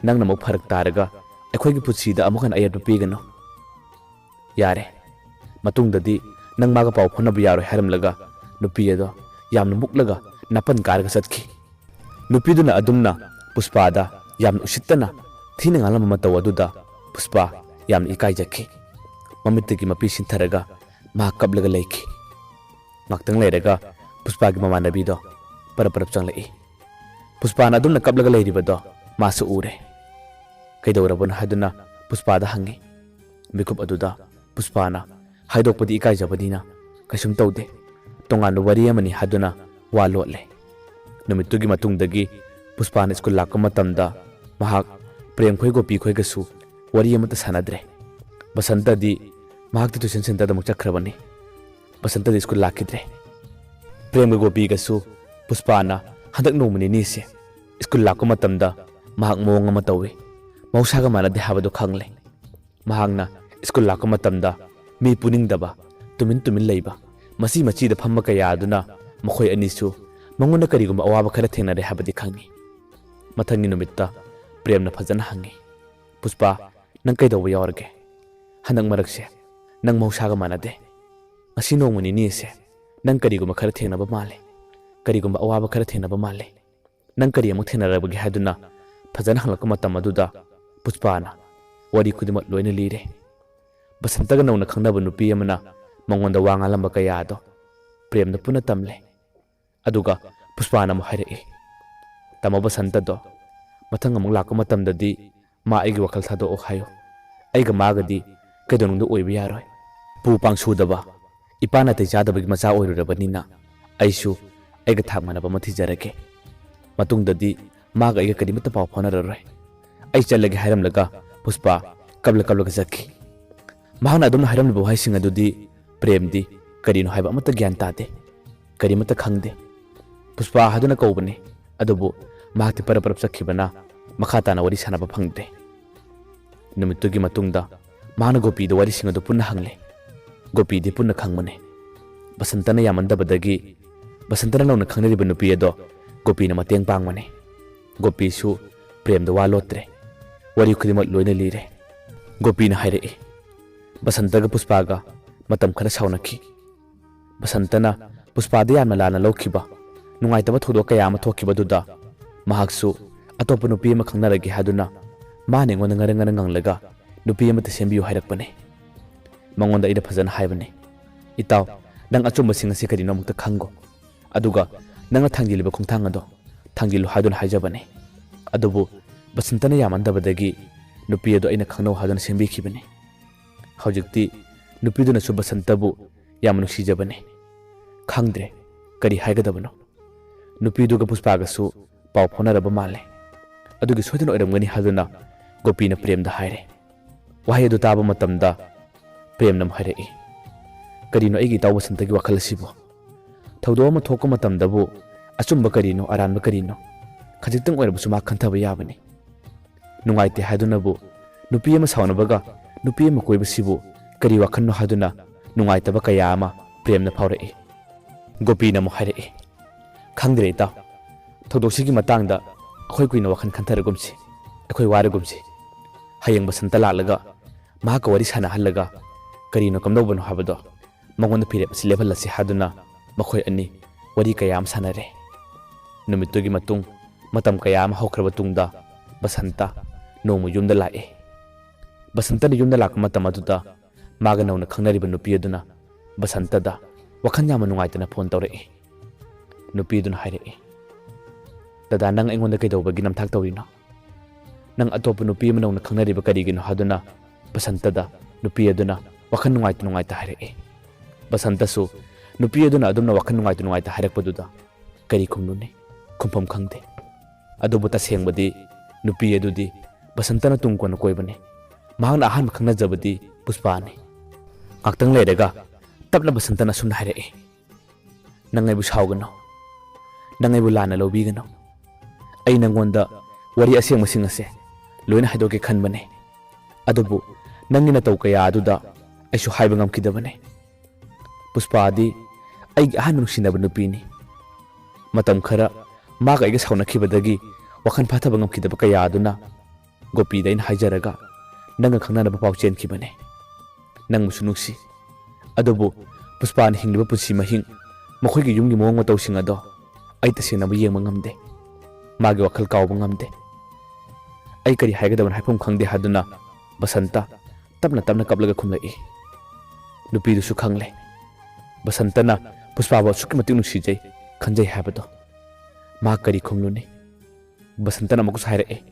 ꯅꯪꯅ ꯑꯃꯨꯛ ꯐꯔꯛ ꯇꯥꯔꯒ ꯑꯩꯈꯣꯏꯒꯤ ꯄꯨꯟꯁꯤꯗ ꯑꯃꯨꯛ ꯍꯟꯅ ꯑꯌꯦꯠꯄ ꯄꯤꯒꯅꯨ꯫ ꯌꯥꯔꯦ, ꯃꯇꯨꯡꯗꯗꯤ ꯅꯪ ꯃꯥꯒ ꯄꯥꯎ ꯐꯥꯎꯅꯕ ꯌꯥꯔꯣꯏ" ꯍꯥꯏꯔꯝꯂꯒ ꯅꯨꯄꯤ ꯑꯗꯣ ꯌꯥꯝꯅ ꯃꯨꯛꯂꯒ ꯅꯥꯄꯟ ꯀꯥꯔꯒ ꯆꯠꯈꯤ꯫ ꯅꯨꯄꯤꯗꯨꯅ ꯑꯗꯨꯝꯅ ꯄꯨꯁꯄꯥꯗ ꯌꯥꯝꯅ ꯎꯁꯤꯠꯇꯅ ꯊꯤꯅ ꯉꯥꯡꯂꯝꯕ ꯃꯇꯧ ꯑꯗꯨꯗ ꯄꯨꯁꯄꯥ ꯌꯥꯝꯅ ꯏꯀꯥꯏꯖꯈꯤ꯫ ꯃꯃꯤꯠꯇꯒꯤ ꯃꯄꯤ ꯁꯤꯟꯊꯔꯒ ꯃꯍꯥꯛ ꯀꯞꯂꯒ ꯂꯩꯈꯤ꯫ ꯉꯥꯛꯇꯪ ꯂꯩꯔꯒ ꯄꯨꯁꯄꯥꯒꯤ ꯃꯃꯥꯟꯅꯕꯤꯗꯣ ꯄꯔꯞ ꯄꯔꯞ ꯆꯪꯂꯛꯏ꯫ ꯄꯨꯁꯄꯥꯅ ꯑꯗꯨꯝꯅ ꯀꯞꯂꯒ ꯂꯩꯔꯤꯕꯗꯣ ꯃꯥꯁꯨ ꯎꯔꯦ꯫ "ꯀꯩꯗꯧꯔꯕꯅꯣ?" ꯍꯥꯏꯗꯨꯅ ꯄꯨꯁꯄꯥꯗ ꯍꯪꯉꯤ꯫ ꯃꯤꯀꯨꯞ ꯑꯗꯨꯗ ꯄꯨꯁꯄꯥꯅ ꯍꯥꯏꯗꯣꯛꯄꯗꯤ ꯏꯀꯥꯏꯖꯕꯅꯤꯅ ꯀꯩꯁꯨꯝ ꯇꯧꯗꯦ, ꯇꯣꯉꯥꯟꯕ ꯋꯥꯔꯤ ꯑꯃꯅꯤ ꯍꯥꯏꯗꯨꯅ ꯋꯥ ꯂꯣꯠꯂꯦ꯫ ꯅꯨꯃꯤꯠꯇꯨꯒꯤ ꯃꯇꯨꯡꯗꯒꯤ ꯄꯨꯁꯄꯥꯅ ꯁ꯭ꯀꯨꯜ ꯂꯥꯛꯄ ꯃꯇꯝꯗ ꯃꯍꯥꯛ ꯄ꯭ꯔꯦꯝꯈꯣꯏ ꯒꯣꯄꯤꯈꯣꯏꯒꯁꯨ ꯋꯥꯔꯤ ꯑꯃꯠꯇ ꯁꯥꯟꯅꯗ꯭ꯔꯦ꯫ ꯕꯁꯟꯇꯗꯤ ꯃꯍꯥꯛꯇꯤ ꯇ꯭ꯌꯨꯁꯟ ꯁꯦꯟꯇꯔꯗ ꯑꯃꯨꯛ ꯆꯠꯈ꯭ꯔꯕꯅꯤ꯫ ꯕꯁꯟꯇꯗꯤ ꯁ꯭ꯀꯨꯜ ꯂꯥꯛꯈꯤꯗ꯭ꯔꯦ꯫ ꯄ꯭ꯔꯦꯝꯒ ꯒꯣꯄꯤꯒꯁꯨ ꯄꯨꯁꯄꯥꯅ ꯍꯟꯗꯛ ꯅꯣꯡꯃ ꯅꯤꯅꯤꯁꯦ ꯁ꯭ꯀꯨꯜ ꯂꯥꯛꯄ ꯃꯇꯝꯗ ꯃꯍꯥꯛ ꯃꯑꯣꯡ ꯑꯃ ꯇꯧꯏ꯫ ꯃꯍꯧꯁꯥꯒ ꯃꯥꯟꯅꯗꯦ ꯍꯥꯏꯕꯗꯨ ꯈꯪꯂꯦ꯫ ꯃꯍꯥꯛꯅ ꯁ꯭ꯀꯨꯜ ꯂꯥꯛꯄ ꯃꯇꯝꯗ ꯃꯤ ꯄꯨꯅꯤꯡꯗꯕ, ꯇꯨꯃꯤꯟ ꯇꯨꯃꯤꯟ ꯂꯩꯕ, ꯃꯆꯤ ꯃꯆꯤꯗ ꯐꯝꯕ ꯀꯌꯥ ꯑꯗꯨꯅ ꯃꯈꯣꯏ ꯑꯅꯤꯁꯨ ꯃꯉꯣꯟꯗ ꯀꯔꯤꯒꯨꯝꯕ ꯑꯋꯥꯕ ꯈꯔ ꯊꯦꯡꯅꯔꯦ ꯍꯥꯏꯕꯗꯤ ꯈꯪꯏ꯫ ꯃꯊꯪꯒꯤ ꯅꯨꯃꯤꯠꯇ ꯄ꯭ꯔꯦꯝꯅ ꯐꯖꯅ ꯍꯪꯉꯤ, "ꯄꯨꯁꯄꯥ, ꯅꯪ ꯀꯩꯗꯧꯕ ꯌꯥꯎꯔꯒꯦ? ꯍꯟꯗꯛ ꯃꯔꯛꯁꯦ ꯅꯪ ꯃꯍꯧꯁꯥꯒ ꯃꯥꯟꯅꯗꯦ꯫ ꯉꯁꯤ ꯅꯣꯡꯃ ꯅꯤꯅꯤ ꯑꯁꯦ ꯅꯪ ꯀꯔꯤꯒꯨꯝꯕ ꯈꯔ ꯊꯦꯡꯅꯕ ꯃꯥꯜꯂꯦ꯫ ꯀꯔꯤꯒꯨꯝꯕ ꯑꯋꯥꯕ ꯈꯔ ꯊꯦꯡꯅꯕ ꯃꯥꯜꯂꯦ꯫" "ꯅꯪ ꯀꯔꯤ ꯑꯃꯨꯛ ꯊꯦꯡꯅꯔꯕꯒꯦ?" ꯍꯥꯏꯗꯨꯅ ꯐꯖꯅ ꯍꯪꯂꯛꯄ ꯃꯇꯝ ꯑꯗꯨꯗ ꯄꯨꯁꯄꯥꯅ ꯋꯥꯔꯤ ꯈꯨꯗꯤꯡꯃꯛ ꯂꯣꯏꯅ ꯂꯤꯔꯦ꯫ ꯕꯁꯟꯇꯒ ꯅꯧꯅ ꯈꯪꯅꯕ ꯅꯨꯄꯤ ꯑꯃꯅ ꯃꯉꯣꯟꯗ ꯋꯥ ꯉꯥꯡꯂꯝꯕ ꯀꯌꯥ ꯑꯗꯣ ꯄ꯭ꯔꯦꯝꯗ ꯄꯨꯟꯅ ꯇꯝꯂꯦ꯫ ꯑꯗꯨꯒ ꯄꯨꯁꯄꯥꯅ ꯑꯃꯨꯛ ꯍꯥꯏꯔꯛꯏ, "ꯇꯥꯃꯣ ꯕꯁꯟꯇꯗꯣ ꯃꯊꯪ ꯑꯃꯨꯛ ꯂꯥꯛꯄ ꯃꯇꯝꯗꯗꯤ ꯃꯥ ꯑꯩꯒꯤ ꯋꯥꯈꯜ ꯊꯥꯗꯣꯛꯑꯣ ꯍꯥꯏꯌꯣ꯫ ꯑꯩꯒ ꯃꯥꯒꯗꯤ ꯀꯩꯗꯧꯅꯨꯡꯗ ꯑꯣꯏꯕ ꯌꯥꯔꯣꯏ꯫ ꯄꯨ ꯄꯥꯡꯁꯨꯗꯕ, ꯏꯄꯥ ꯅꯥꯇꯩ ꯆꯥꯗꯕꯒꯤ ꯃꯆꯥ ꯑꯣꯏꯔꯨꯔꯕꯅꯤꯅ ꯑꯩꯁꯨ ꯑꯩꯒ ꯊꯥꯛ ꯃꯥꯟꯅꯕ ꯑꯃ ꯊꯤꯖꯔꯒꯦ꯫ ꯃꯇꯨꯡꯗꯗꯤ ꯃꯥꯒ ꯑꯩꯒ ꯀꯔꯤꯃꯠꯇ ꯄꯥꯎ ꯐꯥꯎꯅꯔꯔꯣꯏ꯫ ꯑꯩ ꯆꯠꯂꯒꯦ" ꯍꯥꯏꯔꯝꯂꯒ ꯄꯨꯁꯄꯥ ꯀꯞꯂ ꯀꯞꯂꯒ ꯆꯠꯈꯤ꯫ ꯃꯍꯥꯛꯅ ꯑꯗꯨꯝꯅ ꯍꯥꯏꯔꯝꯂꯤꯕ ꯋꯥꯍꯩꯁꯤꯡ ꯑꯗꯨꯗꯤ ꯄ꯭ꯔꯦꯝꯗꯤ ꯀꯔꯤꯅꯣ ꯍꯥꯏꯕ ꯑꯃꯠꯇ ꯒ꯭ꯌꯥꯟ ꯇꯥꯗꯦ, ꯀꯔꯤꯃꯠꯇ ꯈꯪꯗꯦ꯫ ꯄꯨꯁꯄꯥ ꯍꯥꯏꯗꯨꯅ ꯀꯧꯕꯅꯤ, ꯑꯗꯨꯕꯨ ꯃꯍꯥꯛꯇꯤ ꯄꯔꯞ ꯄꯔꯞ ꯆꯠꯈꯤꯕꯅ ꯃꯈꯥ ꯇꯥꯅ ꯋꯥꯔꯤ ꯁꯥꯟꯅꯕ ꯐꯪꯗ꯭ꯔꯦ꯫ ꯅꯨꯃꯤꯠꯇꯨꯒꯤ ꯃꯇꯨꯡꯗ ꯃꯍꯥꯛꯅ ꯒꯣꯄꯤꯗ ꯋꯥꯔꯤꯁꯤꯡ ꯑꯗꯨ ꯄꯨꯟꯅ ꯍꯪꯂꯦ꯫ ꯒꯣꯄꯤꯗꯤ ꯄꯨꯟꯅ ꯈꯪꯕꯅꯦ꯫ ꯕꯁꯟꯇꯅ ꯌꯥꯝꯃꯟꯗꯕꯗꯒꯤ ꯕꯁꯟꯇꯅ ꯅꯧꯅ ꯈꯪꯅꯔꯤꯕ ꯅꯨꯄꯤ ꯑꯗꯣ ꯒꯣꯄꯤꯅ ꯃꯇꯦꯡ ꯄꯥꯡꯕꯅꯦ꯫ ꯒꯣꯄꯤꯁꯨ ꯄ꯭ꯔꯦꯝꯗ ꯋꯥ ꯂꯣꯠꯇ꯭ꯔꯦ꯫ ꯋꯥꯔꯤ ꯈꯨꯗꯤꯡꯃꯛ ꯂꯣꯏꯅ ꯂꯤꯔꯦ꯫ ꯒꯣꯄꯤꯅ ꯍꯥꯏꯔꯛꯏ, ꯕꯁꯟꯇꯒ ꯄꯨꯁꯄꯥꯒ ꯃꯇꯝ ꯈꯔ ꯁꯥꯎꯅꯈꯤ꯫ ꯕꯁꯟꯇꯅ ꯄꯨꯁꯄꯥꯗ ꯌꯥꯝꯅ ꯂꯥꯟꯅ ꯂꯧꯈꯤꯕ, ꯅꯨꯡꯉꯥꯏꯇꯕ ꯊꯧꯗꯣꯛ ꯀꯌꯥ ꯑꯃ ꯊꯣꯛꯈꯤꯕꯗꯨꯗ ꯃꯍꯥꯛꯁꯨ ꯑꯇꯣꯞꯄ ꯅꯨꯄꯤ ꯑꯃ ꯈꯪꯅꯔꯒꯦ ꯍꯥꯏꯗꯨꯅ ꯃꯥꯅ ꯑꯩꯉꯣꯟꯗ ꯉꯔꯪ ꯉꯔꯪ ꯉꯪꯂꯒ ꯅꯨꯄꯤ ꯑꯃꯠꯇ ꯁꯦꯝꯕꯤꯌꯨ ꯍꯥꯏꯔꯛꯄꯅꯦ꯫ ꯃꯉꯣꯟꯗ ꯑꯩꯅ ꯐꯖꯅ ꯍꯥꯏꯕꯅꯦ, "ꯏꯇꯥꯎ, ꯅꯪ ꯑꯆꯨꯝꯕꯁꯤꯡ ꯑꯁꯤ ꯀꯔꯤꯅꯣ ꯑꯃꯨꯛꯇ ꯈꯪꯒꯣ꯫ ꯑꯗꯨꯒ ꯅꯪꯅ ꯊꯥꯡꯖꯤꯜꯂꯤꯕ ꯈꯣꯡꯊꯥꯡ ꯑꯗꯣ ꯊꯥꯡꯖꯤꯜꯂꯨ" ꯍꯥꯏꯗꯨꯅ ꯍꯥꯏꯖꯕꯅꯦ꯫ ꯑꯗꯨꯕꯨ ꯕꯁꯟꯇꯅ ꯌꯥꯝꯃꯟꯗꯕꯗꯒꯤ ꯅꯨꯄꯤ ꯑꯗꯨ ꯑꯩꯅ ꯈꯪꯅꯧ ꯍꯥꯏꯗꯨꯅ ꯁꯦꯝꯕꯤꯈꯤꯕꯅꯤ꯫ ꯍꯧꯖꯤꯛꯇꯤ ꯅꯨꯄꯤꯗꯨꯅꯁꯨ ꯕꯁꯟꯇꯕꯨ ꯌꯥꯝꯅ ꯅꯨꯡꯁꯤꯖꯕꯅꯤ꯫ ꯈꯪꯗ꯭ꯔꯦ ꯀꯔꯤ ꯍꯥꯏꯒꯗꯕꯅꯣ꯫ ꯅꯨꯄꯤꯗꯨꯒ ꯄꯨꯁꯄꯥꯒꯁꯨ ꯄꯥꯎ ꯐꯥꯎꯅꯔꯕ ꯃꯥꯜꯂꯦ꯫ ꯑꯗꯨꯒꯤ ꯁꯣꯏꯗꯅ ꯑꯣꯏꯔꯝꯒꯅꯤ ꯍꯥꯏꯗꯨꯅ ꯒꯣꯄꯤꯅ ꯄ꯭ꯔꯦꯝꯗ ꯍꯥꯏꯔꯦ꯫ ꯋꯥꯍꯩ ꯑꯗꯨ ꯇꯥꯕ ꯃꯇꯝꯗ ꯄ꯭ꯔꯦꯝꯅ ꯑꯃꯨꯛ ꯍꯥꯏꯔꯛꯏ, "ꯀꯔꯤꯅꯣ ꯑꯩꯒꯤ ꯏꯇꯥꯎ ꯕꯁꯟꯇꯒꯤ ꯋꯥꯈꯜ ꯑꯁꯤꯕꯨ? ꯊꯧꯗꯣꯛ ꯑꯃ ꯊꯣꯛꯄ ꯃꯇꯝꯗꯕꯨ ꯑꯆꯨꯝꯕ ꯀꯔꯤꯅꯣ, ꯑꯔꯥꯟꯕ ꯀꯔꯤꯅꯣ, ꯈꯖꯤꯛꯇꯪ ꯑꯣꯏꯔꯕꯁꯨ ꯃꯥ ꯈꯟꯊꯕ ꯌꯥꯕꯅꯤ꯫ ꯅꯨꯡꯉꯥꯏꯇꯦ ꯍꯥꯏꯗꯨꯅꯕꯨ ꯅꯨꯄꯤ ꯑꯃ ꯁꯥꯎꯅꯕꯒ ꯅꯨꯄꯤ ꯑꯃ ꯀꯣꯏꯕꯁꯤꯕꯨ ꯀꯔꯤ ꯋꯥꯈꯜꯅꯣ?" ꯍꯥꯏꯗꯨꯅ ꯅꯨꯡꯉꯥꯏꯇꯕ ꯀꯌꯥ ꯑꯃ ꯄ꯭ꯔꯦꯝꯅ ꯐꯥꯎꯔꯛꯏ꯫ ꯒꯣꯄꯤꯅ ꯑꯃꯨꯛ ꯍꯥꯏꯔꯛꯏ, "ꯈꯪꯗ꯭ꯔꯦ ꯏꯇꯥꯎ, ꯊꯧꯗꯣꯛꯁꯤꯒꯤ ꯃꯇꯥꯡꯗ ꯑꯩꯈꯣꯏ ꯀꯨꯏꯅ ꯋꯥꯈꯜ ꯈꯟꯊꯔꯒꯨꯝꯁꯤ, ꯑꯩꯈꯣꯏ ꯋꯥꯔꯒꯨꯝꯁꯤ꯫ ꯍꯌꯦꯡ ꯕꯁꯟꯇ ꯂꯥꯛꯂꯒ ꯃꯍꯥꯛꯀ ꯋꯥꯔꯤ ꯁꯥꯟꯅꯍꯜꯂꯒ ꯀꯔꯤꯅꯣ ꯀꯝꯗꯧꯕꯅꯣ ꯍꯥꯏꯕꯗꯣ ꯃꯉꯣꯟꯗ ꯐꯤꯔꯦꯞ ꯑꯁꯤ ꯂꯦꯞꯍꯜꯂꯁꯤ" ꯍꯥꯏꯗꯨꯅ ꯃꯈꯣꯏ ꯑꯅꯤ ꯋꯥꯔꯤ ꯀꯌꯥ ꯑꯃ ꯁꯥꯟꯅꯔꯦ꯫ ꯅꯨꯃꯤꯠꯇꯨꯒꯤ ꯃꯇꯨꯡ ꯃꯇꯝ ꯀꯌꯥ ꯑꯃ ꯍꯧꯈ꯭ꯔꯕ ꯇꯨꯡꯗ ꯕꯁꯟꯇ ꯅꯣꯡꯃ ꯌꯨꯝꯗ ꯂꯥꯛꯏ꯫ ꯕꯁꯟꯇꯅ ꯌꯨꯝꯗ ꯂꯥꯛꯄ ꯃꯇꯝ ꯑꯗꯨꯗ ꯃꯥꯒ ꯅꯧꯅ ꯈꯪꯅꯔꯤꯕ ꯅꯨꯄꯤ ꯑꯗꯨꯅ ꯕꯁꯟꯇꯗ ꯋꯥꯈꯜ ꯌꯥꯝꯅ ꯅꯨꯡꯉꯥꯏꯇꯅ ꯐꯣꯟ ꯇꯧꯔꯛꯏ꯫ ꯅꯨꯄꯤ ꯑꯗꯨꯅ ꯍꯥꯏꯔꯛꯏ, "ꯗꯗꯥ, ꯅꯪ ꯑꯩꯉꯣꯟꯗ ꯀꯩꯗꯧꯕꯒꯤ ꯅꯝꯊꯥꯛ ꯇꯧꯔꯤꯅꯣ? ꯅꯪ ꯑꯇꯣꯞꯄ ꯅꯨꯄꯤ ꯑꯃ ꯅꯧꯅ ꯈꯪꯅꯔꯤꯕ ꯀꯔꯤꯒꯤꯅꯣ?" ꯍꯥꯏꯗꯨꯅ ꯕꯁꯟꯇꯗ ꯅꯨꯄꯤ ꯑꯗꯨꯅ ꯋꯥꯈꯜ ꯅꯨꯡꯉꯥꯏꯇ ꯅꯨꯡꯉꯥꯏꯇ ꯍꯥꯏꯔꯛꯏ꯫ ꯕꯁꯟꯇꯁꯨ ꯅꯨꯄꯤ ꯑꯗꯨꯅ ꯑꯗꯨꯝꯅ ꯋꯥꯈꯜ ꯅꯨꯡꯉꯥꯏꯇ ꯅꯨꯡꯉꯥꯏꯇ ꯍꯥꯏꯔꯛꯄꯗꯨꯗ ꯀꯔꯤ ꯈꯨꯝꯂꯨꯅꯤ? ꯈꯨꯝꯐꯝ ꯈꯪꯗꯦ꯫ ꯑꯗꯨꯕꯨ ꯇꯁꯦꯡꯕꯗꯤ ꯅꯨꯄꯤ ꯑꯗꯨꯗꯤ ꯕꯁꯟꯇꯅ ꯇꯨꯡ ꯀꯣꯏꯅ ꯀꯣꯏꯕꯅꯤ꯫ ꯃꯍꯥꯛꯅ ꯑꯍꯥꯟꯕ ꯈꯪꯅꯖꯕꯗꯤ ꯄꯨꯁꯄꯥꯅꯤ꯫ ꯉꯥꯛꯇꯪ ꯂꯩꯔꯒ ꯇꯞꯅ ꯕꯁꯟꯇꯅ ꯑꯁꯨꯝꯅ ꯍꯥꯏꯔꯛꯏ, "ꯅꯪ ꯑꯩꯕꯨ ꯁꯥꯎꯒꯅꯨ, ꯅꯪ ꯑꯩꯕꯨ ꯂꯥꯟꯅ ꯂꯧꯕꯤꯒꯅꯨ꯫ ꯑꯩ ꯅꯪꯉꯣꯟꯗ ꯋꯥꯔꯤ ꯑꯁꯦꯡꯕꯁꯤꯡ ꯑꯁꯦ ꯂꯣꯏꯅ ꯍꯥꯏꯗꯣꯛꯀꯦ ꯈꯟꯕꯅꯦ꯫ ꯑꯗꯨꯕꯨ ꯅꯪꯒꯤ ꯅꯇꯧ ꯀꯌꯥ ꯑꯗꯨꯗ ꯑꯩꯁꯨ ꯍꯥꯏꯕ ꯉꯝꯈꯤꯗꯕꯅꯦ꯫ ꯄꯨꯁꯄꯥꯗꯤ ꯑꯩꯒꯤ ꯑꯍꯥꯟꯕ ꯅꯨꯡꯁꯤꯅꯕ ꯅꯨꯄꯤꯅꯤ꯫ ꯃꯇꯝ ꯈꯔ ꯃꯥꯒ ꯑꯩꯒ ꯁꯥꯎꯅꯈꯤꯕꯗꯒꯤ ꯋꯥꯈꯜ ꯐꯥꯊꯕ ꯉꯝꯈꯤꯗꯕ ꯀꯌꯥ ꯑꯗꯨꯅ ꯒꯣꯄꯤꯗ ꯑꯩꯅ ꯍꯥꯏꯖꯔꯒ ꯅꯪꯒ ꯈꯪꯅꯅꯕ ꯄꯥꯎ ꯆꯦꯟꯈꯤꯕꯅꯦ꯫ ꯅꯪꯕꯨꯁꯨ ꯅꯨꯡꯁꯤ꯫ ꯑꯗꯨꯕꯨ ꯄꯨꯁꯄꯥꯅ ꯍꯤꯡꯂꯤꯕ ꯄꯨꯟꯁꯤ ꯃꯍꯤꯡ, ꯃꯈꯣꯏꯒꯤ ꯌꯨꯝꯒꯤ ꯃꯑꯣꯡ ꯃꯇꯧꯁꯤꯡ ꯑꯗꯣ ꯑꯩ ꯇꯁꯦꯡꯅꯕꯨ ꯌꯦꯡꯕ ꯉꯝꯗꯦ꯫ ꯃꯥꯒꯤ ꯋꯥꯈꯜ ꯀꯥꯎꯕ ꯉꯝꯗꯦ꯫ ꯑꯩ ꯀꯔꯤ ꯍꯥꯏꯒꯗꯕꯅꯣ ꯍꯥꯏꯐꯝ ꯈꯪꯗꯦ" ꯍꯥꯏꯗꯨꯅ ꯕꯁꯟꯇ ꯇꯞꯅ ꯇꯞꯅ ꯀꯞꯂꯒ ꯈꯨꯝꯂꯛꯏ꯫ ꯅꯨꯄꯤꯗꯨꯁꯨ ꯈꯪꯂꯦ, ꯕꯁꯟꯇꯅ ꯄꯨꯁꯄꯥꯕꯨ ꯑꯁꯨꯛꯀꯤ ꯃꯇꯤꯛ ꯅꯨꯡꯁꯤꯖꯩ, ꯈꯟꯖꯩ ꯍꯥꯏꯕꯗꯣ꯫ ꯃꯥ ꯀꯔꯤ ꯈꯨꯝꯂꯨꯅꯤ? ꯕꯁꯟꯇꯅ ꯑꯃꯨꯛꯀꯁꯨ ꯍꯥꯏꯔꯛꯑꯦ,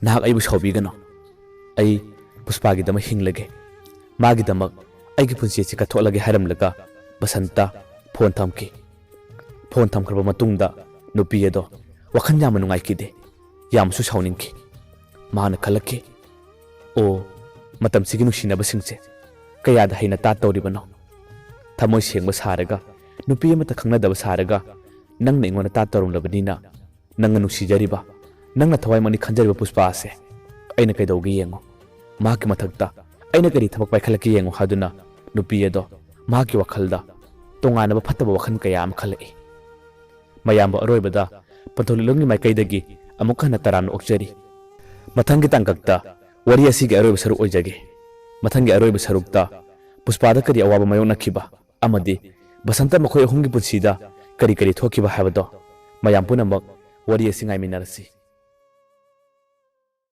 "ꯅꯍꯥꯛ ꯑꯩꯕꯨ ꯁꯥꯎꯕꯤꯒꯅꯨ꯫ ꯑꯩ ꯄꯨꯁꯄꯥꯒꯤꯗꯃꯛ ꯍꯤꯡꯂꯒꯦ꯫ ꯃꯥꯒꯤꯗꯃꯛ ꯑꯩꯒꯤ ꯄꯨꯟꯁꯤ ꯑꯁꯤ ꯀꯠꯊꯣꯛꯂꯒꯦ" ꯍꯥꯏꯔꯝꯂꯒ ꯕꯁꯟꯇ ꯐꯣꯟ ꯊꯝꯈꯤ꯫ ꯐꯣꯟ ꯊꯝꯈ꯭ꯔꯕ ꯃꯇꯨꯡꯗ ꯅꯨꯄꯤ ꯑꯗꯣ ꯋꯥꯈꯜ ꯌꯥꯝꯅ ꯅꯨꯡꯉꯥꯏꯈꯤꯗꯦ, ꯌꯥꯝꯅꯁꯨ ꯁꯥꯎꯅꯤꯡꯈꯤ꯫ ꯃꯍꯥꯛꯅ ꯈꯜꯂꯛꯈꯤ, "ꯑꯣ, ꯃꯇꯝꯁꯤꯒꯤ ꯅꯨꯡꯁꯤꯅꯕꯁꯤꯡꯁꯦ ꯀꯌꯥꯗ ꯍꯩꯅ ꯇꯥꯠ ꯇꯧꯔꯤꯕꯅꯣ? ꯊꯃꯣꯏ ꯁꯦꯡꯕ ꯁꯥꯔꯒ, ꯅꯨꯄꯤ ꯑꯃꯠꯇ ꯈꯪꯅꯗꯕ ꯁꯥꯔꯒ, ꯅꯪꯅ ꯑꯩꯉꯣꯟꯗ ꯇꯥꯠ ꯇꯧꯔꯝꯂꯕꯅꯤꯅ, ꯅꯪꯅ ꯅꯨꯡꯁꯤꯖꯔꯤꯕ, ꯅꯪꯅ ꯊꯋꯥꯏꯃꯛꯅꯤ ꯈꯟꯖꯔꯤꯕ ꯄꯨꯁꯄꯥ ꯑꯁꯦ ꯑꯩꯅ ꯀꯩꯗꯧꯒꯦ ꯌꯦꯡꯉꯨ꯫ ꯃꯍꯥꯛꯀꯤ ꯃꯊꯛꯇ ꯑꯩꯅ ꯀꯔꯤ ꯊꯕꯛ ꯄꯥꯏꯈꯠꯂꯛꯀꯦ ꯌꯦꯡꯉꯨ" ꯍꯥꯏꯗꯨꯅ ꯅꯨꯄꯤ ꯑꯗꯣ ꯃꯍꯥꯛꯀꯤ ꯋꯥꯈꯜꯗ ꯇꯣꯉꯥꯟꯅꯕ ꯐꯠꯇꯕ ꯋꯥꯈꯜ ꯀꯌꯥ ꯑꯃ ꯈꯜꯂꯛꯏ꯫ ꯃꯌꯥꯝꯕꯨ ꯑꯔꯣꯏꯕꯗ ꯄꯟꯊꯧ ꯂꯤꯂꯣꯡꯒꯤ ꯃꯥꯏꯀꯩꯗꯒꯤ ꯑꯃꯨꯛ ꯍꯟꯅ ꯇꯔꯥꯝꯅ ꯑꯣꯛꯆꯔꯤ꯫ ꯃꯊꯪꯒꯤ ꯇꯥꯡꯀꯛꯇ ꯋꯥꯔꯤ ꯑꯁꯤꯒꯤ ꯑꯔꯣꯏꯕ ꯁꯔꯨꯛ ꯑꯣꯏꯖꯒꯦ꯫ ꯃꯊꯪꯒꯤ ꯑꯔꯣꯏꯕ ꯁꯔꯨꯛꯇ ꯄꯨꯁꯄꯥꯗ ꯀꯔꯤ ꯑꯋꯥꯕ ꯃꯥꯌꯣꯛꯅꯈꯤꯕ ꯑꯃꯗꯤ ꯕꯁꯟꯇ ꯃꯈꯣꯏ ꯑꯍꯨꯝꯒꯤ ꯄꯨꯟꯁꯤꯗ ꯀꯔꯤ ꯀꯔꯤ ꯊꯣꯛꯈꯤꯕ ꯍꯥꯏꯕꯗꯣ ꯃꯌꯥꯝ ꯄꯨꯝꯅꯃꯛ ꯋꯥꯔꯤ ꯑꯁꯤ ꯉꯥꯏꯃꯤꯟꯅꯔꯁꯤ꯫